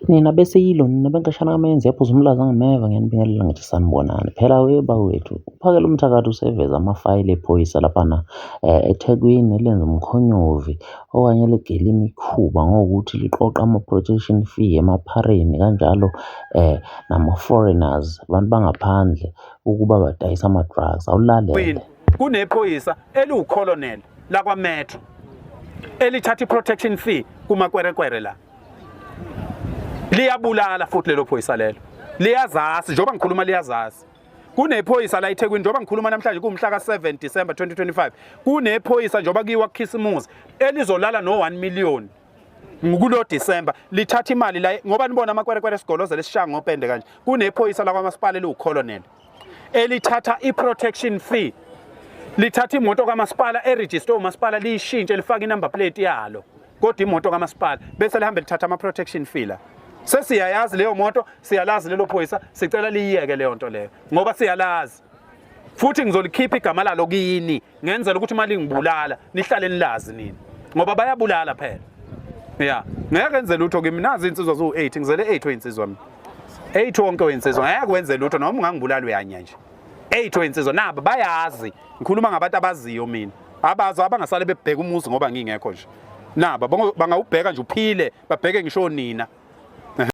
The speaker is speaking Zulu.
Nina beseyilo nina benkashana kaMenzi yaphuza umlaza ngameva ngiyanibingelela ngithi sanibonani. Phela we bakwethu uphakela umthakathi useveza amafayili ephoyisa laphana eThekwini elenza umkhonyovi okanye ligila imikhuba ngokuthi liqoqa ama-protection fee emaphareni kanjalo nama-foreigners, abantu bangaphandle ukuba badayise ama-drugs. Awulalele. Kunephoyisa eliwucolonel lakwa-Metro elithatha i-protection fee kumakwerekwere la. Liyabulala futhi lelo phoyisa lelo, liyazazi njengoba ngikhuluma, liyazazi. Kunephoyisa la eThekwini njengoba ngikhuluma namhlanje, kuwumhla ka-7 December 2025, kunephoyisa njengoba kuyiwa kukhisimusi elizolala no-1 million kulo December, lithatha imali la ngoba nibona amakwerekwere esigolozela esishaya ngopende kanje. Kunephoyisa lakwamasipala eliwucolonel elithatha i-protection fee, lithatha imoto kamasipala erejistwe umasipala, liyishintshe, lifake inumber plate yalo, kodwa imoto kamasipala, bese lihambe lithatha ama-protection fee la. Sesiyayazi leyo moto, siyalazi lelo phoyisa. Sicela liyiyeke leyo nto leyo ngoba siyalazi, futhi ngizolikhipha igama lalo kini ngenzela ukuthi uma lingibulala nihlale nilazi nini, ngoba bayabulala phela. Ya, ngeke enze lutho kimi. Nazi insizwa ziwu-8, ngizele 8 weyinsizwa mina, 8 wonke weyinsizwa. Ngeke wenze lutho noma ungangibulala, uyanya nje. 8 weyinsizwa nabo bayazi, ngikhuluma ngabantu abaziyo mina, abazi abangasale bebheka umuzi ngoba ngingekho nje. Naba bangawubheka nje uphile, babheke ngisho nina.